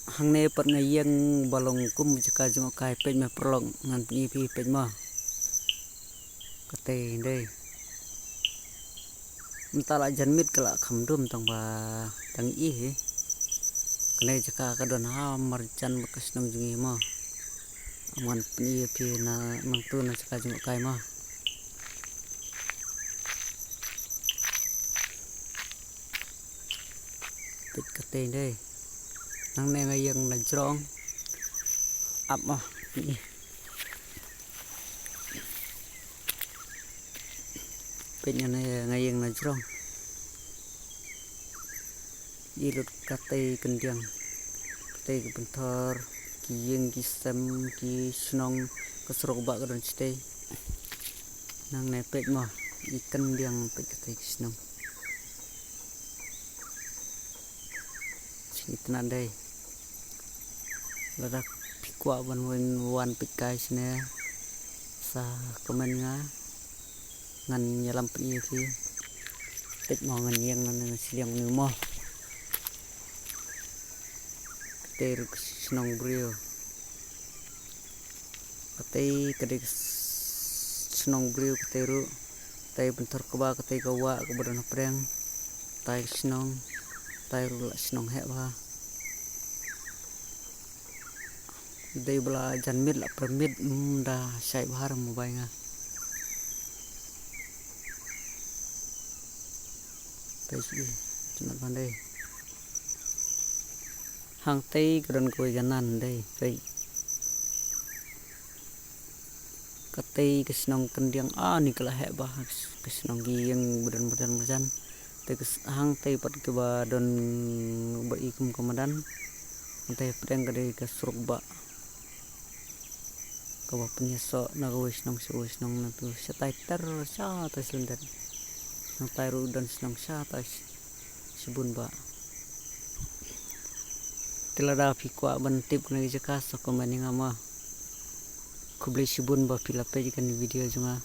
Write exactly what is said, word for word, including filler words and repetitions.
Hangne pat nga ïeng ba long kum jaka jngohkai, peit mo paralok, ngan pyni phi, peit mo. Katei dei. Mynta la janmiet ka la kham dum tang ba dang ih hi. Kane jaka ka don ha marjan bad ka shnong jong ngi mo. Ngan pyni phi na nangtu na jaka jngohkai mo. Peit katei dei. Nangne nga ïeng na jrong. Ap mo. Peit nangne nga ïeng na jrong. Ïa lut katei kyndiang. Katei ka pynthor ki ïing ki sem ki shnong, ka surok bah ka don shatei. Nangne peit mo, i kyndiang, peit katei ki shnong. Sngewtynnat dei. Lada phi kwah ban wan, wan peit kai shane, sa comment nga, ngan ïalam pyni ïa phi. Peit mo, ngan ïeng nangne, ngan shiliang nangne mo. Katei ruh ka shnong briew. Katei ka dei ka s-, shnong briew katei ruh. Katei pynthor kaba, katei ka wah kaba don hapdeng. Katei ka shnong. Katei ruh la shnong heh bha. Dei ba la janmiet la pyrmiet, mm, da shai bha mo bai nga. Peit shi, tynat ban dei. Hangtei ka don kawei ka nan dei, peit. Katei ka shnong kyndiang, ah, ni ka la heh bha, ka shnong ki ïeng ba don marjan marjan. Te ka s-, hangtei pat kaba don ba i kum ka madan. Hangtei hapdeng ka dei ka surok bah. Kaba pynïasoh na kawei shnong sha kawei shnong, nangtu shatai ter, shatai shlyndet. Hangtai ruh don shnong shatai sh-, shibun bah. Te lada phi kwah ban tip kane ka jaka, sa comment ïa nga mo. Khublei shibun ba phi la peit ïa kane ka video jong nga.